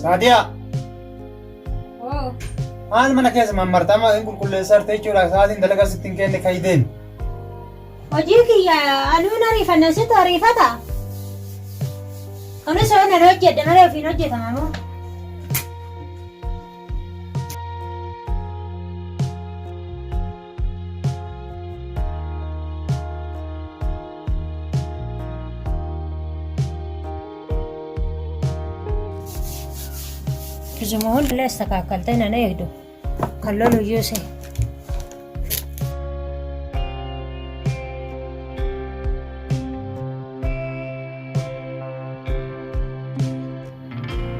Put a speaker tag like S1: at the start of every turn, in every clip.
S1: Saadiyaa!
S2: Oo.
S1: Maal mana keessa mammartaa maal hin qulqulleessaa jirta jechuudha. Sa'aatiin dalagaa sitti hin kenne ka'i deemi.
S2: Hojii kiyya anuun ariifanna situ ariifata. Kunis yoo nan hojjedhe malee ofiin hojjetama moo? Isuma hundillee astakaakkaltee nan eegdu kan lolu iyyuu si.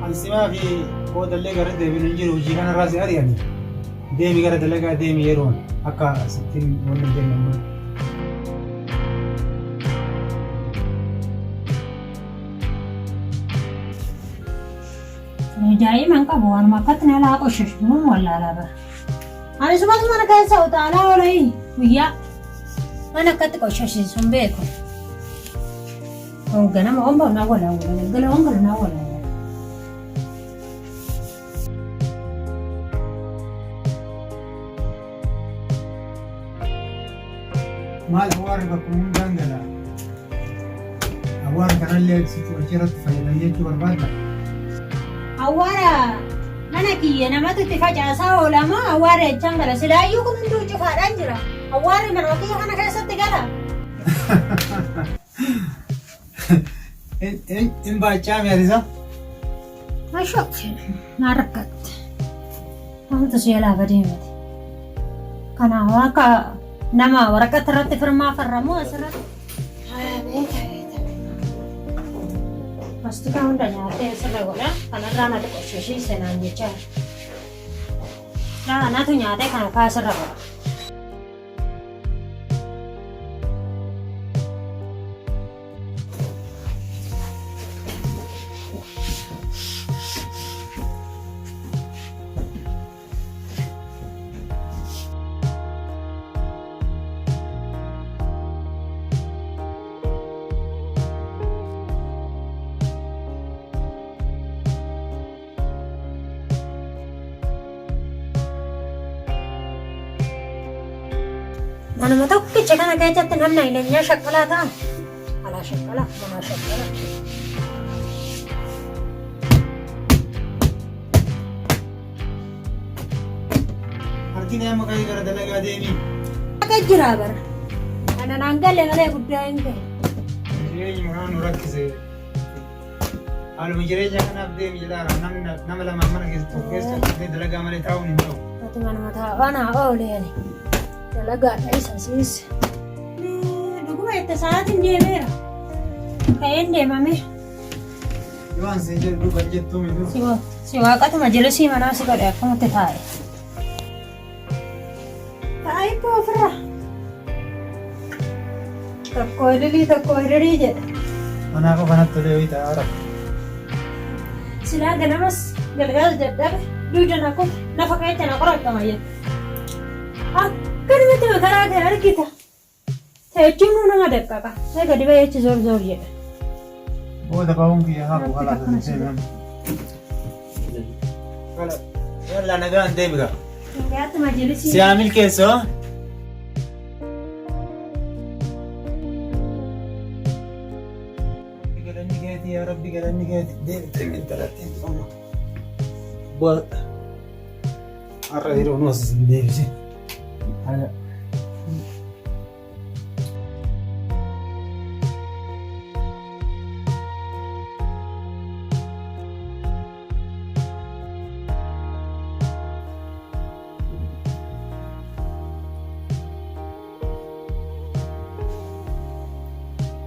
S1: Ani simaa fi boodallee gara deebiin hin jiru hojii kanarraa si ari'ani. Deemi gara dalagaa deemi yeroon akka sittiin wanni hin jenne amma.
S2: Daa'ima hin qabu waanuma akkatti na laa qoshashu mun wallaalaa bara. Ani sumas mana keessa utaalaa oolai guyyaa mana akkatti qoshashiisu hin beeku. Ganama omba na walaawwala galgala omba na walaawwala.
S1: Maal hawaarri bakkuma hundaan gala. Hawaarri kanallee sitti achirratti fayyadamee jechuu barbaadda.
S2: Awwaara mana kiyya namatu itti facaasaa oola moo awwaara jechaan gala silaayyuu kun hunduu cufaadhaan jira. Awwaarri manuma kiyya kana keessatti gala.
S1: In baachaa mi'aatisa.
S2: Ashok naa rakkatte. Maaltu si jalaa badee miti. Kanaaf akka nama waraqata irratti firmaa farramu asirratti. Beeka beeka. Mastikaa hunda nyaatee asirra godha. Kanarraa natu qoshashii senaan jechaa. Natu nyaatee kana kaasirra godha. Manuma tokkicha kana keessatti namni hayilanyaa shaqqalaa ta'a. Alaa shaqqalaa, manaa shaqqalaa.
S1: Harki nama ka'ee gara dalagaa deemii.
S2: Akka jira bara. Kana naan galle malee guddaa hin ta'e.
S1: Jireenyi manaa nu rakkise. Haaluma jireenya kanaaf deemi jedhaara. Namni nama lamaan mana keessa tokko keessa hojjetee dalagaa malee taa'uun hin ta'u.
S2: Ati manuma taa'aa naa oole ani. Dalagaadha isa siis. Dhuguma itti sa'aatiin deemeera. Ka'een deemame.
S1: Yoo an siin jedhu dhugan jettuu miti.
S2: Si waaqatuma jilisii manaa si godhe akkamatti taa'e. Taa'ee koo ofirra. Tokko ililii tokko hiririi jedha.
S1: Manaa qofa natti tolee wayii taa'aa rafu.
S2: Silaa ganamas galgalas dadhabe dugda na kufe lafa keessa na qorattama jedha. Akkanumatti makaraa kee argita. Teechuun nama daqqaqa. Mee gadi bahee achi zoor zoor jedha.
S1: Booda bahuun kiyya hafu halaas
S2: Akkana
S1: hin deebi'an. Yalla nagaan deemi gaa.
S2: Nagaatti majilisii.
S1: Si haa milkeessu. Galanni keeti yaa Rabbi galanni keeti deemtee intalattiin amma. Bu'aa har'a yeroo nu as hin deebisin. Haala.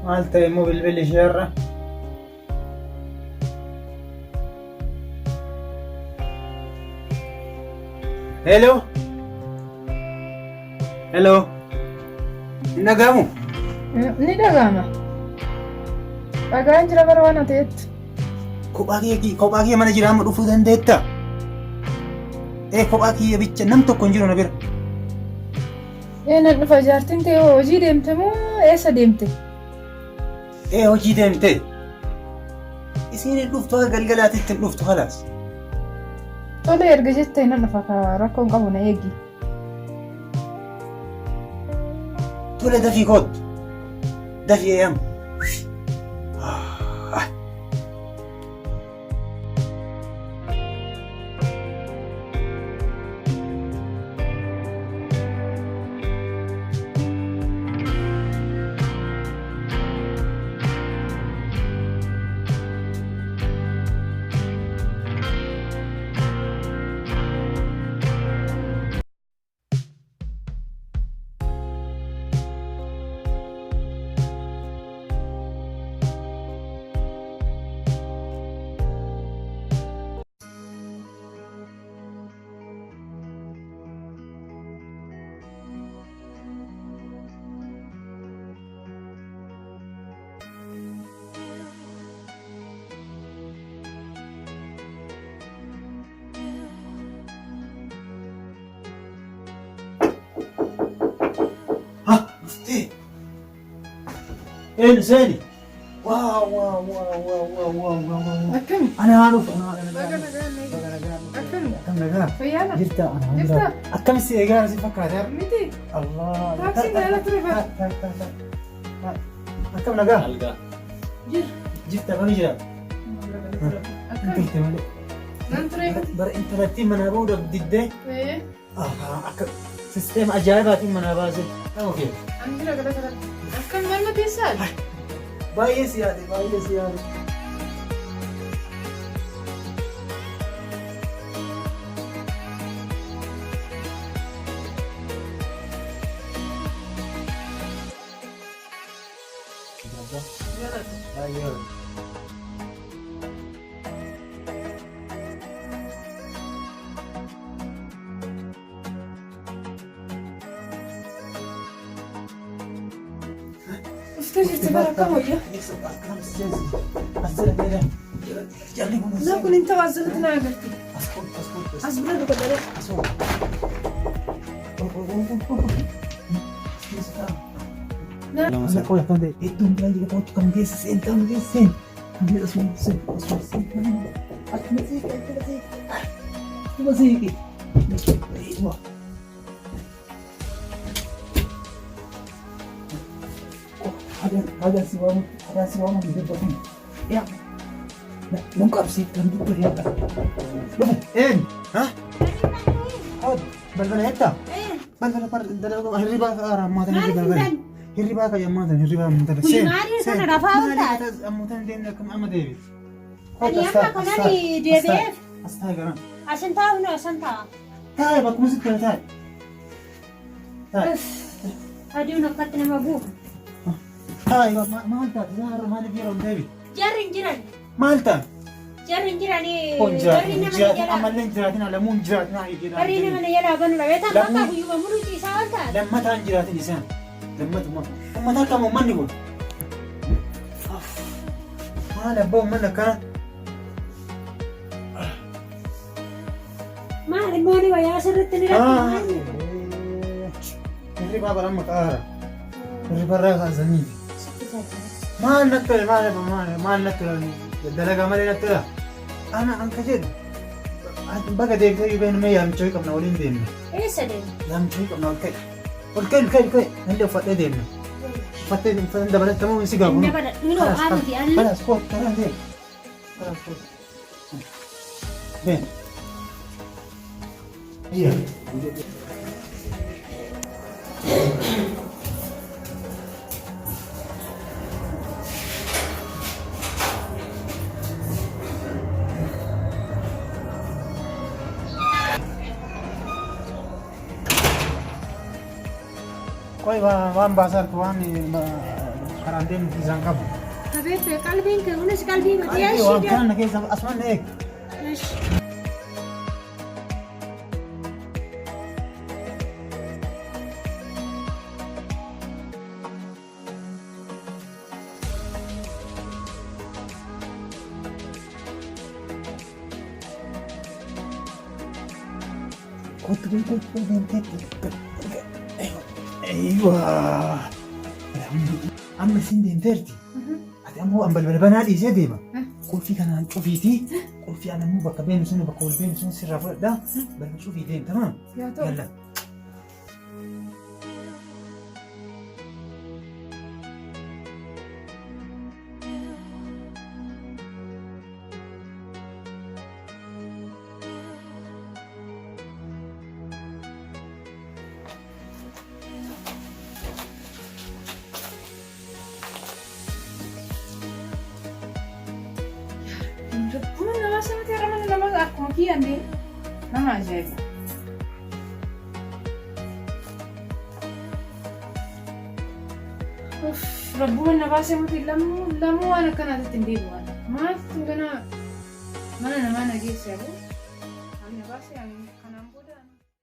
S1: Maal ta'e immoo bilbilli ishee har'a? Hello? Hello? Hin dhaga'amu?
S3: Ni dhaga'ama. Dhagaan jira bara waan ta'etti.
S1: Kophaa kee kophaa kee mana jira amma dhufuu dandeetta? Ee kophaa kiyya bicha nam tokko hin jiru na bira.
S3: Ee nan dhufa jaartiin ta'e hojii deemte moo eessa deemte?
S1: Ee hojii deemte. Isiin hin dhuftu haga galgalaatitti hin dhuftu halaas.
S3: Tole erga jettee nan dhufa ka rakkoo hin qabu na eegi.
S1: Tole dafii koottu. Dafii eeyama. Ha, dhuftee. Eenyu seeni? Waa waa waa waa waa waa waa waa.
S3: Akkami?
S1: Ana haa dhufu. Ana haa
S3: Baga
S1: dhufu.
S3: nagaan na
S1: Baga nagaan dhufte.
S3: Akkami?
S1: Akkam nagaa?
S3: Fayyaadha?
S1: Jirta ana haa
S3: Jirta?
S1: dhufu. Akkam si eegaa si fakkaata?
S3: Miti.
S1: Allah.
S3: Taaksiin na ala ture bara.
S1: Ta ta ta. Ta. Akkam nagaa?
S4: Algaa.
S3: Jira.
S1: Jirta kami jira?
S3: Akkami?
S1: Turte malee.
S3: Nan ture miti.
S1: Bara intalattiin manaa bahuudhaaf diddee
S3: Ee,
S1: akka sisteema ajaa'ibaatiin manaa baase. Nama kee.
S3: ani jira galata rabbi. Akkami manuma keessaa?
S1: Baay'ee si yaade baay'ee si yaade. Baay'ee.
S3: Dhuftee jirti bara akkam wayya? Na kun hin ta'u as jalatti na agarti. As bira dhuga
S1: Balbala hetta? Balbala hirribaa ka'a ammaa tana balbala. Hirribaa ka'a ammaa tana hirribaa ammaa tana.
S2: Kun maali kana rafaa ooltaa?
S1: Ammaa tana deemne akkam amma deebi'e.
S2: Ani amma kanan deebi'eef
S1: As taa'e garaan.
S2: asin taa'u nu asan taa'a.
S1: Taa'e bakkuma sitti tole taa'e. Taa'e.
S2: Aduun akkatti nama buufa.
S1: Taa'e maal taate? Har'a maaliif yeroo hin deebi'e?
S2: Jarri hin jiran.
S1: Maal taate?
S2: Jarri hin jiran.
S1: Kun
S2: Barri
S1: jiraatin
S2: nama na
S1: jiraatin
S2: jalaa.
S1: ammallee hin jiraatin alamuu hin jiraatin haa jedhaa.
S2: Barri nama na jalaa banu dha. Beektaa
S1: Lammii-
S2: bakka guyyuma muluu ciisaa ol taate.
S1: Lammataa hin jiraatin isaan. Lammatuma. Uummata akkam uummanni kun? Maal abbaa uummanni akkana?
S2: Maal immoo ni wayyaa sirriitti ni rakkina.
S1: Hirribaa bara amma qaara. Hirribarraa kaasanii. Maal natti tole maal maal maal natti tole dalagaa malee natti tola. Ana anka jedhu baga deebitee iyyuu beeknu mee yaamicha qabna waliin deemna.
S2: Eessa deema?
S1: Yaamicha qabna ol ka'i. Ol ka'i ol ka'i ol ka'i. Nallee uffadhee deemna. Uffattee uffatan dabalatamuu si gaafa.
S2: Inni bara inni ho'aa miti alli.
S1: Kalas koo kalas deem. Kalas koo. Deem. Iya. Qoy waan baasaa jirtu waan karaan deemu isaan qabu.
S2: Habeebbe qalbiin kee kunis qalbii matii
S1: Qalbii waan
S2: ashii
S1: kana na keessa asumaan na eeg. Kottu kottu kottu deemteetti. Eeywa. Amma isin deemteerti. Ati ammoo an balbala banaa dhiisee deema. Qulfii kanaan cufiitii Qulfii aannan bakka beenu sun bakka wal beenu sun sirraa fudhadhaa. Balbal cufii deem tamaam.
S3: Yaa ta'u.
S1: Yalla.
S3: Rabbuma namaa sanatti har'a mana namaa akkuma kiyyaan deemu nama ajaa'iba. Uff, Rabbuma na baasee miti lamuu lamuu waan akkanaatitti hin deebi'u. Maaltu gana mana namaa na geesse aboo? Ani na baasee ani kanaan booda.